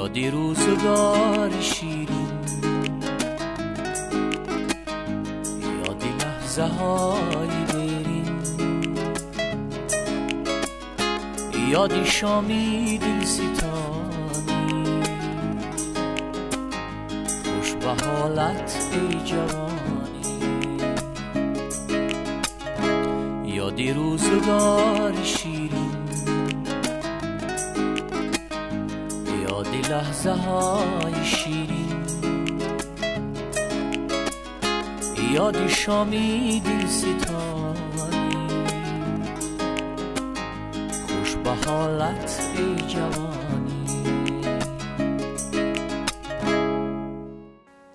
یادی روزگار شیرین، یادی لحظه های دیرین، یادی شامی دلستانی، خوش به حالت ای جوانی، یادی روزگار شیرین، یادی لحظه های شیرین، یادی شامی دلستانی، خوش به حالت ای جوانی.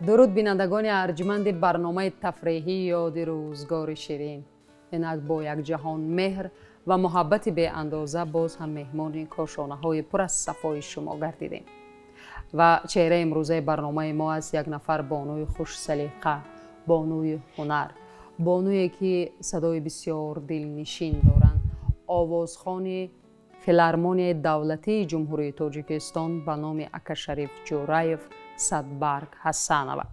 Дуруд, бинандагони арҷманди барномаи тафреҳӣ «Ёди рӯзгори ширин». Инак бо як ҷаҳон меҳр ва муҳаббати беандоза боз ҳам меҳмони кошонаҳои пур аз сафои шумо гардидем. Ва чеҳраи имрӯзаи барномаи мо аст як нафар бонуи хушсалиқа, бонуи ҳунар, бонуе ки садои бисёр дилнишин доранд, овозхони филармонияи давлатии Ҷумҳурии Тоҷикистон ба номи Акашариф Ҷӯраев, Садбарг Ҳасанова.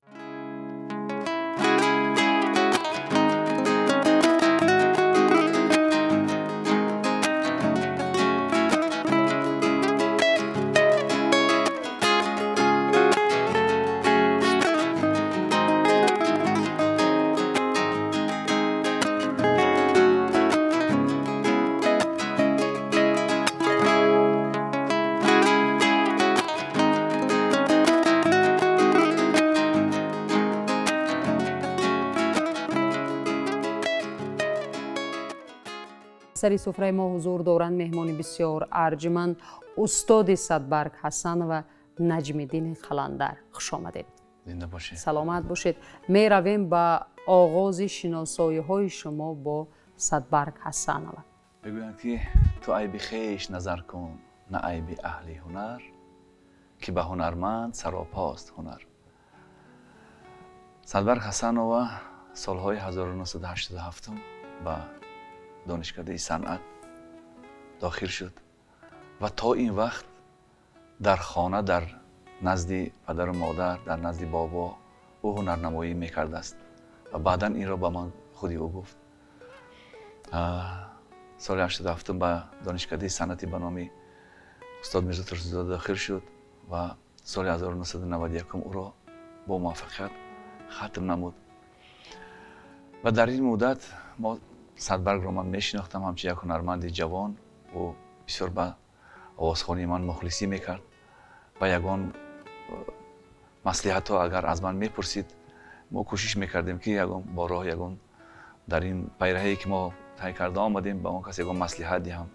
Сари суфраи мо ҳузур доранд меҳмони бисёр арҷманд, устоди Садбарг Ҳасанова, Наҷмиддини Қаландар. Хуш омадед. Зинда бошед. Саломат бошед. Меравем ба оғози шиносоиҳои шумо бо Садбарг Ҳасанова. Мегӯянд, ки ту айби хеш назар кун, на айби аҳли ҳунар, ки ба ҳунарманд саропост ҳунар. Садбарг Ҳасанова солҳои 1987 ба донишкадаи санъат дохил шуд ва то ин вақт дар хона, дар назди падару модар, дар назди бобо ӯ ҳунарнамоӣ мекардааст ва баъдан инро ба ман худи ӯ гуфт. Соли 87 ба донишкадаи санъати ба номи устод Мирзо Турсунзода дохил шуд ва соли 1991 ӯро бо муваффақият хатм намуд. Ва дар ин муддат мо Садбаргро ман мешинохтам ҳамчун як ҳунарманди ҷавон. Ӯ бисёр ба овозхонии ман мухлисӣ мекард ва ягон маслиҳатҳо агар аз ман мепурсид, мо кӯшиш мекардем, ки ягон бо роҳ, ягон дар ин пайраҳае ки мо тай карда омадем, ба он кас ягон маслиҳат диҳам.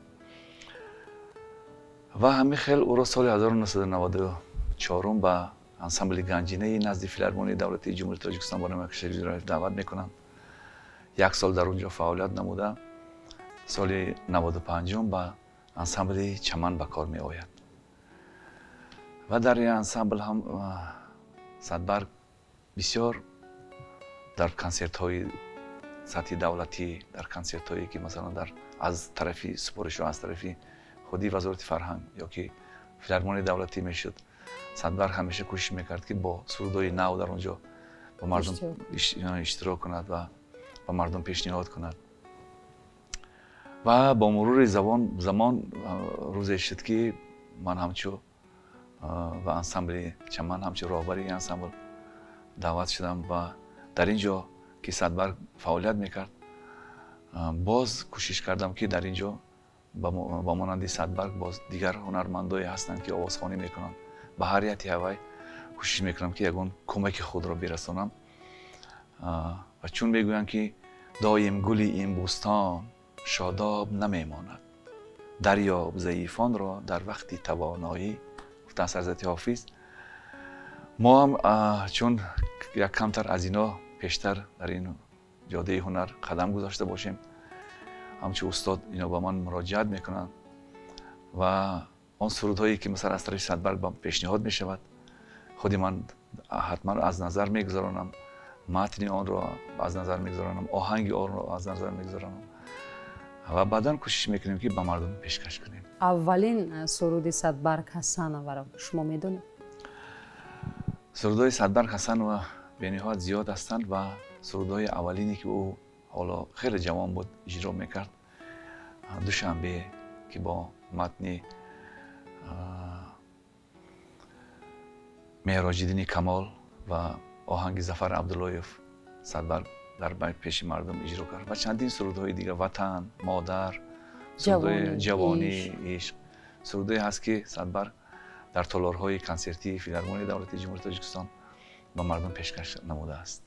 Ва ҳамин хел ӯро соли 1994 ба ансамбли Ганҷинаи назди филармонияи давлатии Ҷумҳурии Тоҷикистон ба номи Акашариф Ҷӯраев даъват мекунанд. Як сол дар он ҷо фаъолият намуда, соли 95 ба ансамбли Чаман ба кор меояд. Ва дар ин ансамбл ҳам Садбарг бисёр дар консертҳои сатҳи давлатӣ, дар консертҳое ки масалан дар аз тарафи супоришҳо, аз тарафи худи Вазорати фарҳанг ё ки филармонияи давлатӣ мешуд, Садбарг ҳамеша кӯшиш мекард, ки бо сурудҳои нав дар он ҷо ба мардум иштирок кунад ва ба мардум пешниҳод кунад. Ва бо мурури замон рӯзе шуд, ки ман ҳамчу ба ансамбли Чаман, ҳамчу роҳбари ансамбл даъват шудам ва дар ин ҷо ки Садбарг фаъолият мекард, боз кӯшиш кардам, ки дар ин ҷо ба монанди Садбарг боз дигар ҳунармандое ҳастанд, ки овозхонӣ мекунанд. Ба ҳар яти ҳавай кӯшиш мекунам, ки ягон кӯмаки худро бирасонам. Ва чун мегӯянд, ки доим гули ин бӯстон шодоб намемонад, дарёб заифонро дар вақти тавоноӣ, гуфтааст Ҳазрати Ҳофиз. Мо ҳам чун як камтар аз ино пештар дар ин ҷодаи ҳунар қадам гузошта бошем, ҳамчун устод ино ба ман муроҷиат мекунанд ва он сурудҳое ки масалан аз тарафи Садбарг ба пешниҳод мешавад, худи ман ҳатман аз назар мегузаронам, матни онро аз назар мегузаронам, оҳанги онро аз назар мегузаронам ва баъдан кӯшиш мекунем, ки ба мардум пешкаш кунем. Аввалин суруди Садбарг Ҳасановаро шумо медонед? Сурудҳои Садбарг Ҳасанова бениҳоят зиёд ҳастанд ва сурудҳои аввалине ки ӯ ҳоло хеле ҷавон буд иҷро мекард, Душанбе, ки бо матни Меҳроҷиддини Камол ва оҳанги Зафар Абдуллоев Садбарг дар пеши мардум иҷро кард ва чандин сурудҳои дигар, Ватан, Модар, сурудҳои ҷавонӣ, ишқ, сурудҳое ҳаст ки Садбарг дар толорҳои консертии Филармонияи давлатии Ҷумҳурии Тоҷикистон ба мардум пешкаш намудааст.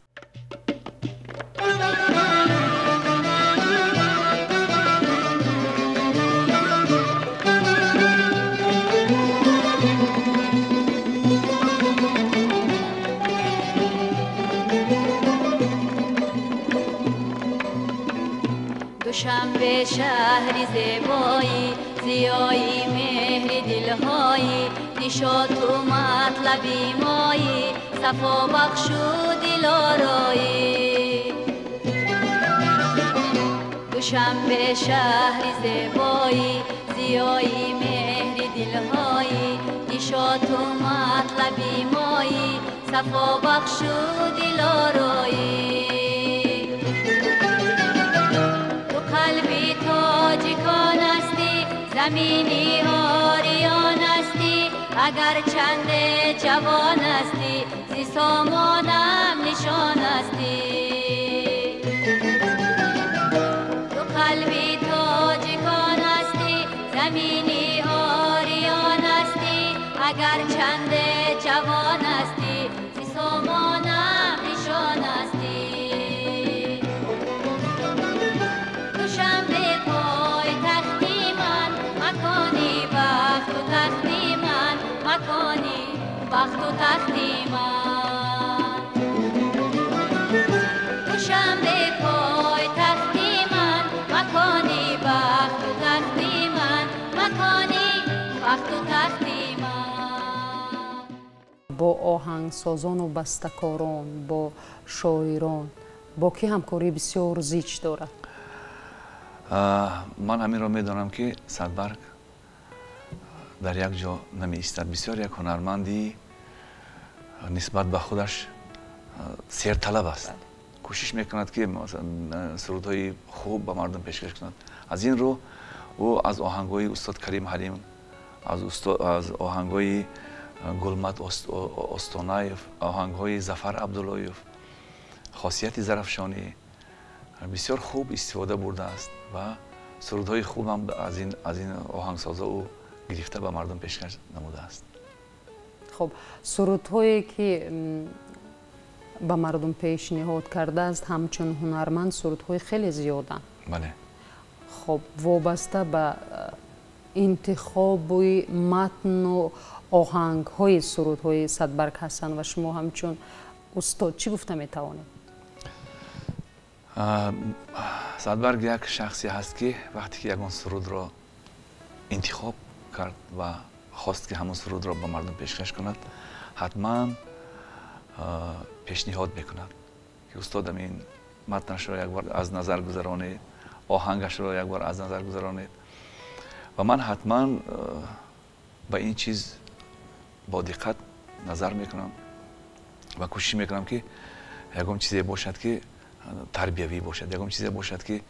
Душанбе шаҳри зебоӣ, зиёи меҳри дилҳоӣ, нишоту матлаби моӣ, сафо бахшу дилороӣ. Душанбе шаҳри зебоӣ, зиёи меҳри дилҳоӣ, нишоту матлаби моӣ, сафо бахшу дилороӣ. Қалби тоҷикон ҳастӣ, замини ориён ҳастӣ, агар чанде ҷавон ҳастӣ, зи сомонам нишон ҳастӣ. Ту қалби тоҷикон ҳастӣ, замини ориён ҳастӣ, агар чанде ҷавон ҳастӣ, зи сомонам нишон ҳастӣ. Душанбе пойтахти ман, макони бахту тахти ман, макони бахту тахти ман. Душанбе пойтахти ман, макони бахту тахти ман, макони бахту тахти ман. Бо оҳангсозону бастакорон, бо шоирон бо кӣ ҳамкории бисёр зич дорад? Ман ҳаминро медонам ки Садбарг дар як ҷо намеистад. Бисёр як ҳунарманди нисбат ба худаш серталаб аст. Кӯшиш мекунад ки сурудҳои хуб ба мардум пешкаш кунад. Аз ин рӯ ӯ аз оҳангҳои устод Карим Ҳалим, аз оҳангҳои Гулмат Остонаев, оҳангҳои Зафар Абдуллоев, хосияти Зарафшонӣ бисёр хуб истифода бурдааст ва сурудҳои хубам аз ин оҳангсозо ӯ гирифта ба мардум пешкаш намудааст. Хуб, сурудҳое ки ба мардум пешниҳод кардааст ҳамчун ҳунарманд сурудҳои хеле зиёданд. Бале. Хуб, вобаста ба интихоби матну оҳангҳои сурудҳои Садбарг Ҳасан ва шумо ҳамчун устод чӣ гуфта метавонед? Садбарг як шахсе ҳаст ки вақте ки ягон сурудро интихоб кард ва хост ки ҳамон сурудро ба мардум пешкаш кунад, ҳатман пешниҳод мекунад ки устодам ин матнашро як бор аз назар гузаронед, оҳангашро як бор аз назар гузаронед. Ва ман ҳатман ба ин чиз бо диққат назар мекунам ва кӯшиш мекунам ки ягон чизе бошад ки тарбиявӣ бошад, ягон чизе бошад ки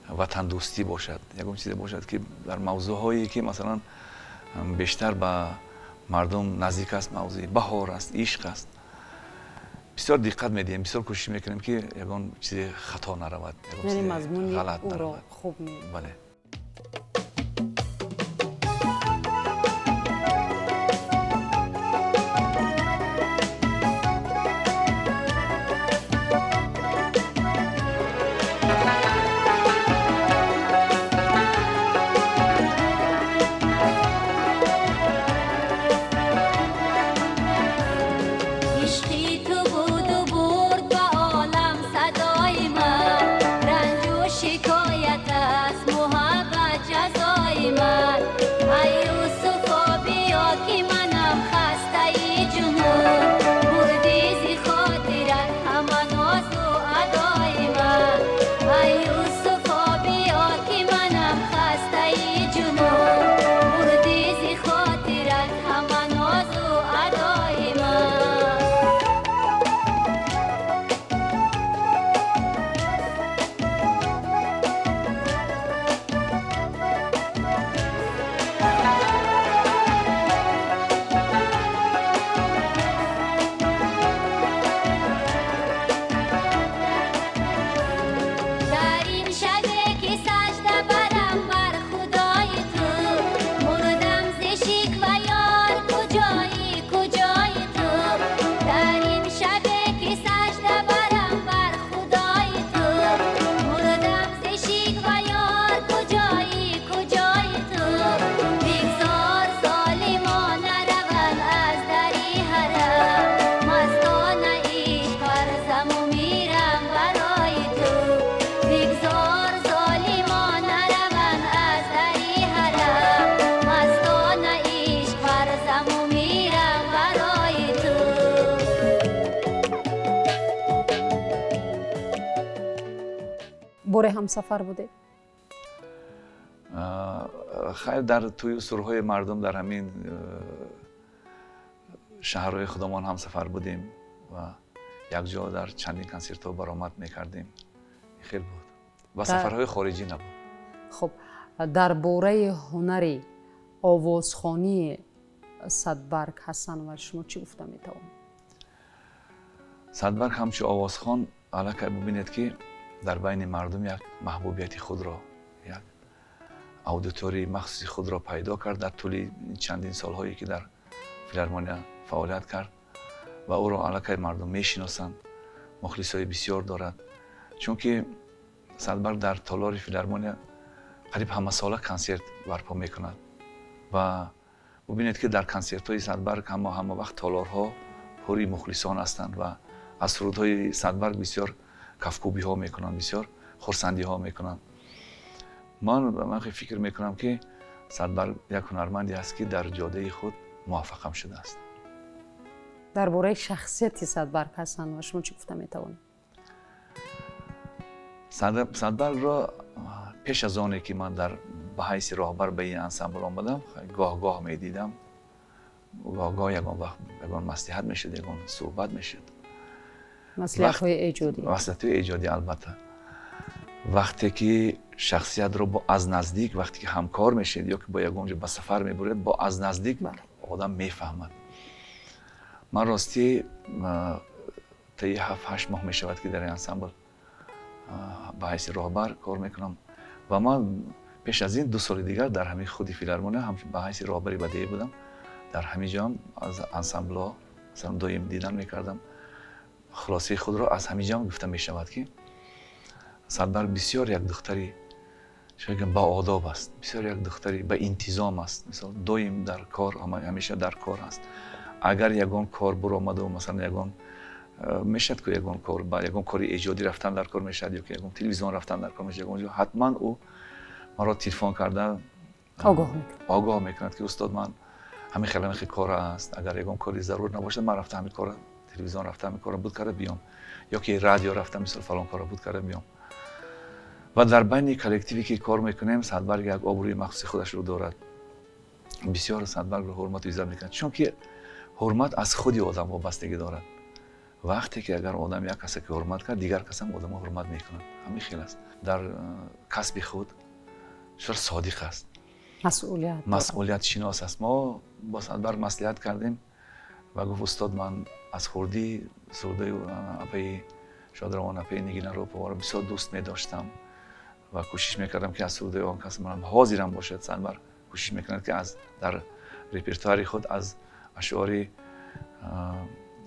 ватандӯстӣ бошад, ягон чизе бошад ки дар мавзӯъҳое ки масалан бештар ба мардум наздик аст, мавзӯи баҳор аст, ишқ аст, бисёр диққат медиҳем, бисёр кӯшиш мекунем ки ягон чизе хато наравад, ягон чизе ғалат наравад. Бале. Шикоят аст муҳаббат. Боре ҳамсафар будед? Хайр, дар тӯю сурҳои мардум дар ҳамин шаҳрҳои худамон ҳамсафар будем ва якҷо дар чандин консертҳо баромад мекардем. Хел буд. Ва сафарҳои хориҷӣ набуд. Хуб, дар бораи ҳунари овозхонии Садбарг Ҳасанова шумо чӣ гуфта метавонед? Садбарг ҳамчун овозхон аллакай бубинед, ки дар байни мардум як маҳбубияти худро, як аудиторияи махсуси худро пайдо кард дар тӯли чандин солҳое ки дар филармония фаъолият кард ва ӯро аллакай мардум мешиносанд, мухлисҳои бисёр дорад. Чунки Садбарг дар толори филармония қариб ҳамасола консерт барпо мекунад ва бубинед, ки дар консертҳои Садбарг ҳама вақт толорҳо пури мухлисон ҳастанд ва аз сурудҳои Садбарг бисёр кафкӯбиҳо мекунанд, бисёр хурсандиҳо мекунанд. Ман фикр мекунам, ки Садбарг як ҳунарманде аст, ки дар ҷодаи худ муваффақам шудааст. Дар бораи шахсияти Садбарг Ҳасанова шумо чӣ гуфта метавонед? Садбаргро пеш аз оне ки ман дар ба ҳайси роҳбар ба ин ансамбл омадам, гоҳ-гоҳ медидам, гоҳ-гоҳ ягон вақт ягон маслиҳат мешуд, ягон суҳбат мешуд. Маслиҳатҳои эҷодӣ. Маслиҳатҳои эҷодӣ, албатта. Вақте ки шахсиятро бо аз наздик, вақте ки ҳамкор мешед ё ки бо ягон ҷо ба сафар мебуред, бо аз наздик одам мефаҳмад. Ман ростӣ таи 7-8 моҳ мешавад, ки дар ин ансамбл ба ҳайси роҳбар кор мекунам ва ман пеш аз ин 2 соли дигар дар ҳамин худи филармония ҳам ба ҳайси роҳбари бадеӣ будам. Дар ҳамин ҷо ҳам аз ансамблҳо масалан доим дидан мекардам. Хулосаи худро аз ҳамин ҷо ҳам гуфта мешавад, ки Садбарг бисёр як духтари баодоб аст, бисёр як духтари ба интизом аст. Мисол, доим дар кор, ҳамеша дар кор аст. Агар ягон кор буромаду, масалан, ягон мешавад ку ягон кор, ба ягон кори эҷодӣ рафтан дар кор мешавад ё ки ягон телевизион рафтан дар кор мешавад, ягон ҷо ҳатман ӯ маро телефон карда огоҳ мекунад, ки устод, ман ҳамин хел ҳамин хел кор аст, агар ягон кори зарур набошад, ман рафта ҳамин кора телевизион рафта ҳамин кора буд карда биём, ё ки радио рафта мисол фалон кора буд карда биём. Ва дар байни коллективе ки кор мекунем, Садбарг як обрӯи махсуси худашро дорад. Бисёр Садбаргро ҳурмату иззат мекунад, чунки ҳурмат аз худи одам вобастагӣ дорад. Вақте ки агар одам як касе ки ҳурмат кард, дигар касам одамо ҳурмат мекунад. Ҳамин хел аст. Дар касби худ бисёр содиқ аст, масъулиятшинос аст. Мо бо Садбарг маслиҳат кардем ва гуфт: устод, ман аз хурдӣ сурудои апаи Шодравон, апаи Нигина Рӯпованро бисёр дӯст медоштам ва кӯшиш мекардам, ки аз сурудои он кас манам ҳозирам бошад. Садбарг кӯшиш мекунад, ки аз дар репертуари худ аз ашъори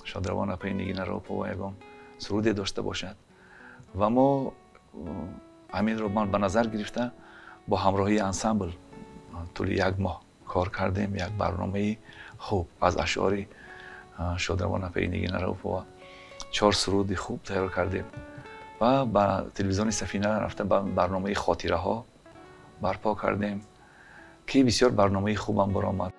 Шодравон, апаи Нигина Рӯпова ягон суруде дошта бошад. Ва мо ҳаминро ман ба назар гирифта бо ҳамроҳии ансамбл тӯли як моҳ кор кардем. Як барномаи хуб аз ашъори Шодравон, апаи Нигина Рӯпова 4 суруди хуб тайёр кардем ва ба телевизиони Сафина рафта ба барномаи хотираҳо барпо кардем, ки бисёр барномаи хубам баромад.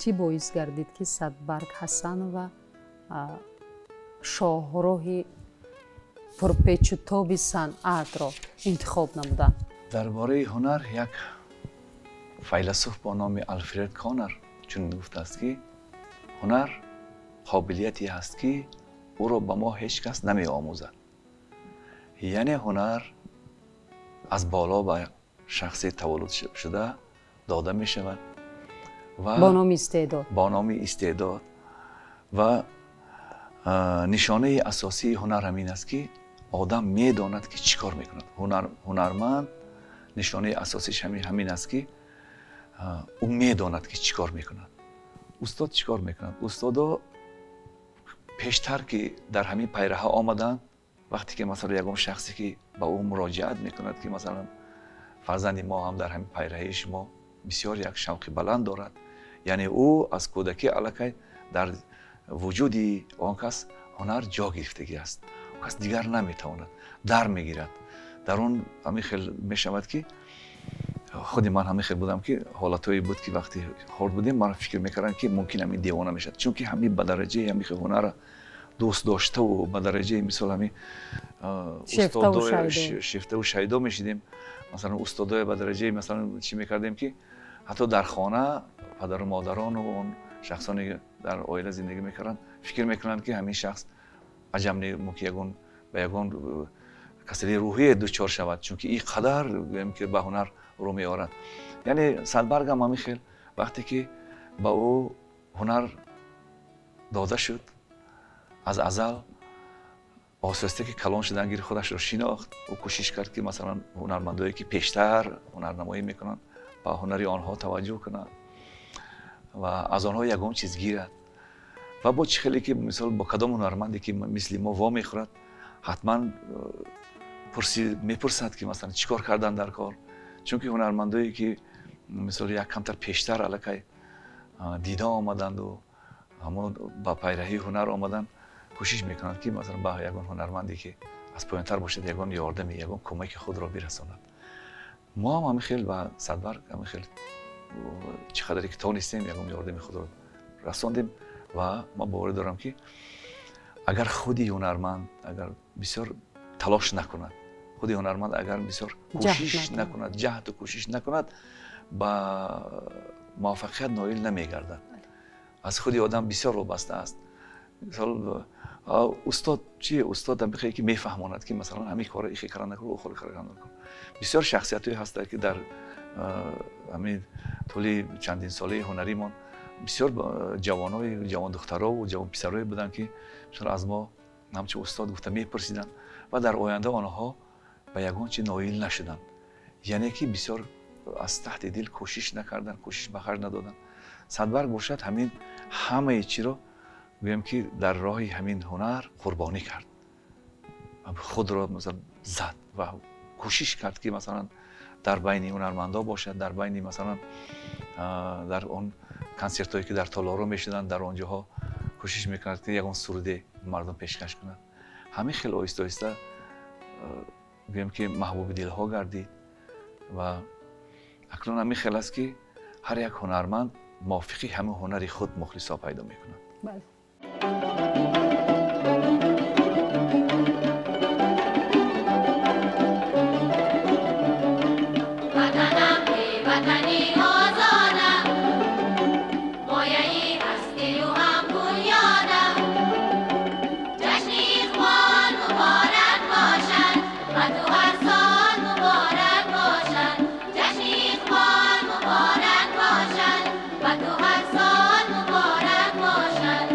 Чӣ боис гардид, ки Садбарг Ҳасанова шоҳроҳи пурпечутоби санъатро интихоб намуданд? Дар бораи ҳунар як файласуф бо номи Алфред Коннор чунин гуфтааст, ки ҳунар қобилияте ҳаст, ки ӯро ба мо ҳеҷ кас намеомӯзад. Яъне ҳунар аз боло ба шахсе таваллуд шуда дода мешавад ва бо номи истеъдод, бо номи истеъдод. Ва нишонаи асосии ҳунар ҳамин аст, ки одам медонад, ки чӣ кор мекунад. Ҳунарманд нишонаи асосиш ҳамин аст, ки ӯ медонад, ки чӣ кор мекунад. Устод чӣ кор мекунад? Устодо пештар, ки дар ҳамин пайраҳа омаданд, вақте ки масалан ягон шахсе ки ба ӯ муроҷиат мекунад, ки масалан фарзанди мо ҳам дар ҳамин пайраҳаи шумо бисёр як шавқи баланд дорад, яъне ӯ аз кӯдакӣ аллакай дар вуҷуди он кас ҳунар ҷо гирифтагӣ аст, он кас дигар наметавонад, дар мегирад. Дар он ҳамин хел мешавад, ки худи ман ҳамин хел будам, ки ҳолатҳое буд, ки вақте хурд будем, ман фикр мекардам, ки мумкин ҳамин девона мешавад, чунки ҳамин ба дараҷаи ҳамин хел ҳунарро дӯст доштаву ба дараҷаи мисол ҳамин шефтаву шайдо мешидем. Масалан, устодое ба дараҷаи масалан чӣ мекардем, ки ҳатто дар хона падару модарону он шахсоне ки дар оила зиндагӣ мекарданд, фикр мекунанд, ки ҳамин шахс аҷаб мумкин ягон ба ягон касалии рӯҳие дучор шавад, чунки ин қадар гӯем ки ба ҳунар рӯ меорад. Яъне Садбаргам ҳамин хел вақте ки ба ӯ ҳунар дода шуд, аз азал оҳиста ки калон шудан гири худашро шинохт. Ӯ кӯшиш кард, ки масалан ҳунармандое ки пештар ҳунарнамоӣ мекунанд, ба ҳунари онҳо таваҷҷӯҳ кунад ва аз онҳо ягон чиз гирад. Ва бо чӣ хеле ки мисол бо кадом ҳунарманде ки мисли мо вомехӯрад, ҳатман мепурсад, ки масалан чӣ кор кардан дар кор, чунки ҳунармандое ки мисол як камтар пештар аллакай дида омаданду ҳамон ба пайраҳии ҳунар омаданд, кӯшиш мекунанд, ки масалан ба ягон ҳунарманде ки аз поёнтар бошад, ягон ёрдаме, ягон кӯмаки худро бирасонад. Мо ҳам ҳамин хел ба Садбарг ҳамин хел чӣ қадаре ки тонистем, ягон ёрдами худро расондем. Ва ман боварӣ дорам, ки агар худи ҳунарманд агар бисёр талош накунад, худи ҳунарманд агар бисёр кӯшиш накунад, ҷаҳду кӯшиш накунад, ба муваффақият ноил намегардад. Аз худи одам бисёр вобаста аст. Мисол, устод чи? Устод ҳам ки мефаҳмонад, ки масалан ҳамин корро ихе кардан накун, ӯ кор кардан накун. Бисёр шахсиятҳое ҳастанд, ки дар ҳамин тӯли чандинсолаи ҳунаримон бисёр ҷавонои ҷавондухтарову ҷавонписарое буданд, ки бисёр аз мо ҳамчун устод гуфта мепурсиданд ва дар оянда онҳо ба ягон чи ноил нашуданд, яъне ки бисёр аз таҳти дил кӯшиш накарданд, кӯшиш ба харҷ надоданд. Садбарг бошад, ҳамин ҳамаи чиро гӯем ки дар роҳи ҳамин ҳунар қурбонӣ кард, худро масалан зад ва кӯшиш кард, ки масалан дар байни ҳунармандо бошад, дар байни масалан дар он консертҳое ки дар толорҳо мешуданд, дар он ҷоҳо кӯшиш мекунад, ки ягон суруде мардум пешкаш кунад. Ҳамин хел оҳиста оҳиста гӯем ки маҳбуби дилҳо гардид. Ва акнун ҳамин хел аст, ки ҳар як ҳунарманд мувофиқи ҳамин ҳунари худ мухлисҳо пайдо мекунад. Муборак бошад.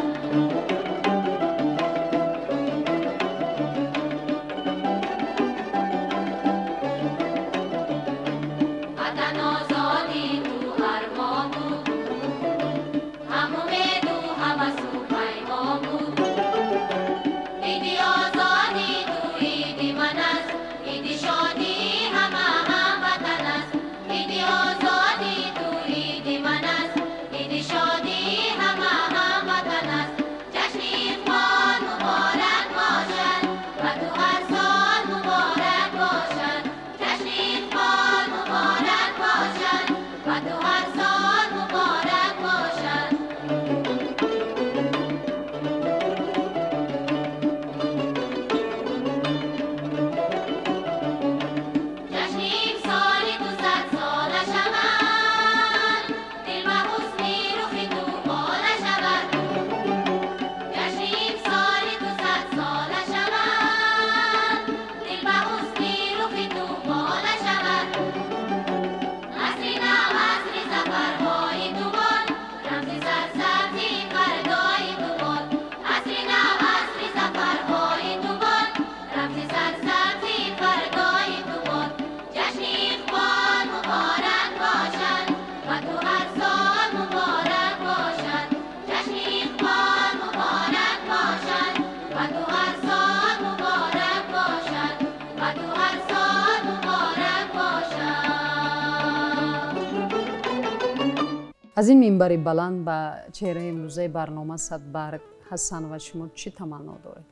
Аз ин минбари баланд ба чеҳраи имрӯзаи барнома Садбарг Ҳасанова шумо чӣ таманно доред?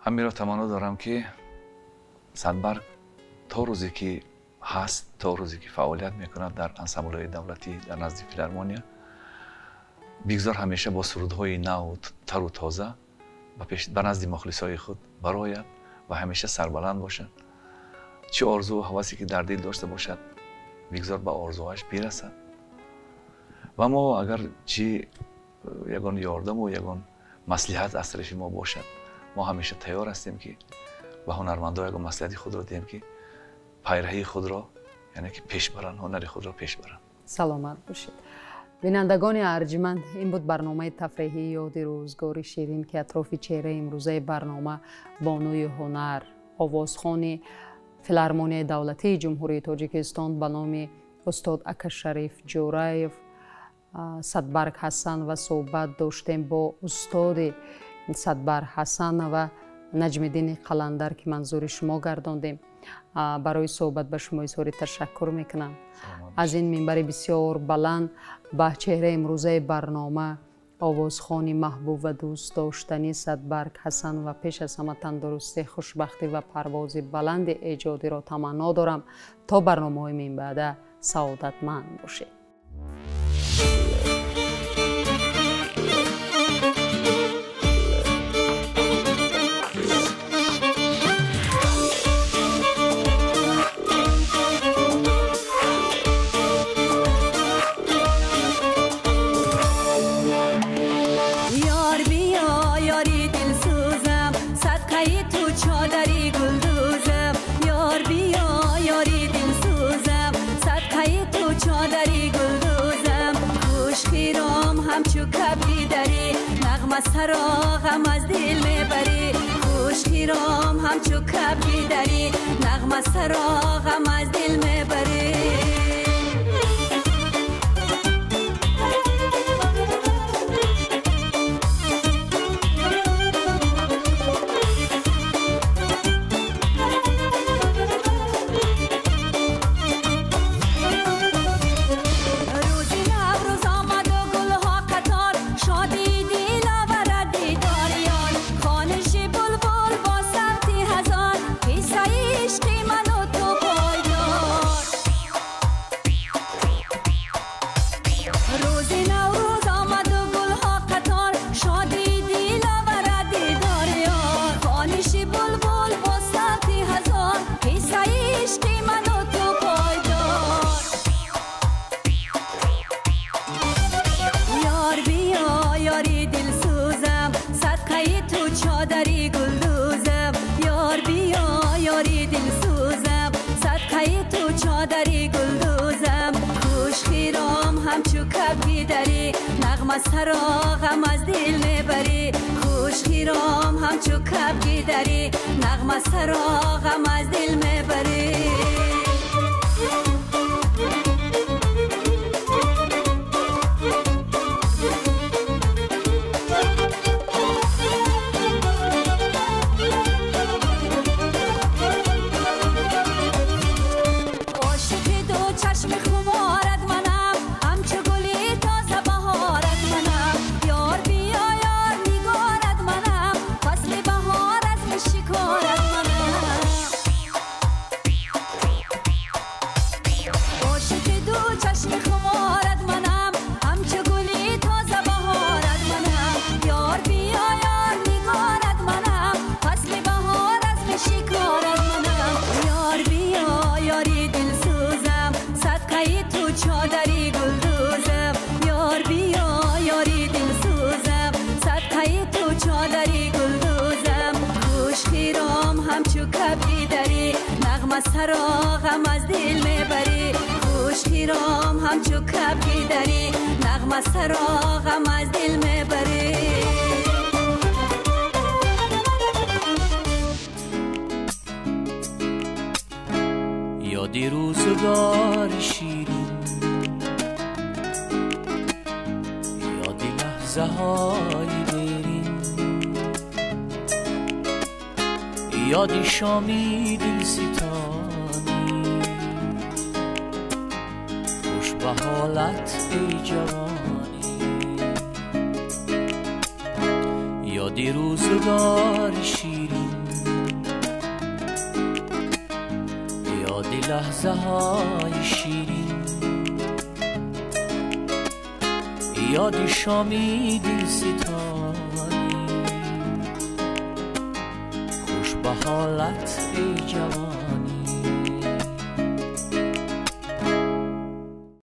Ҳаминро таманно дорам, ки Садбарг то рӯзе ки ҳаст, то рӯзе ки фаъолият мекунад дар ансамблҳои давлатӣ дар назди филармония, бигзор ҳамеша бо сурудҳои наву тару тоза ба назди мухлисҳои худ барояд ва ҳамеша сарбаланд бошад. Чӣ орзуву ҳавасе ки дар дил дошта бошад, бигзор ба орзуҳояш бирасад. Ва мо агар чӣ ягон ёрдаму ягон маслиҳат аз тарафи мо бошад, мо ҳамеша тайёр ҳастем, ки ба ҳунармандо ягон маслиҳати худро диҳем, ки пайраҳии худро, яъне ки пеш баранд, ҳунари худро пеш баранд. Саломат бошед. Бинандагони арҷманд, ин буд барномаи тафреҳии ёди рӯзгори ширин, ки атрофи чеҳраи имрӯзаи барнома бонуи ҳунар, овозхони филармонияи давлатии Ҷумҳурии Тоҷикистон ба номи устод Акашариф Ҷӯраев Садбарг Ҳасанова суҳбат доштем бо устоди Садбарг Ҳасанова Наҷмиддини Қаландар, ки манзури шумо гардондем. Барои суҳбат ба шумо изҳори ташаккур мекунам. Аз ин минбари бисёр баланд ба чеҳраи имрӯзаи барнома овозхони маҳбуб ва дӯстдоштанӣ Садбарг Ҳасанова пеш аз ҳама тандурустӣ, хушбахтӣ ва парвози баланди эҷодиро таманно дорам. То барномаҳои минбаъда саодатманд бошед. سراغم از دل میبری، خوش خیرام همچو کبکی دری، نغمه سراغم از دل میبری. سراغم از دل میبری، خوش خیرام همچو کبکی دری، نغمه سراغم از دل میبری. سراغم از دل میبری، خوش خیرام همچو کبکی دری، نغمه سراغم از دل میبری. یادی روزگار شیرین، یادی لحظه های دیرین، یادی شامی دل ستانی، حالت ای جوانی، یادی روزگار شیرین، یادی لحظه های شیرین، یادی شامی دل ستانی، خوش به حالت ای جوانی.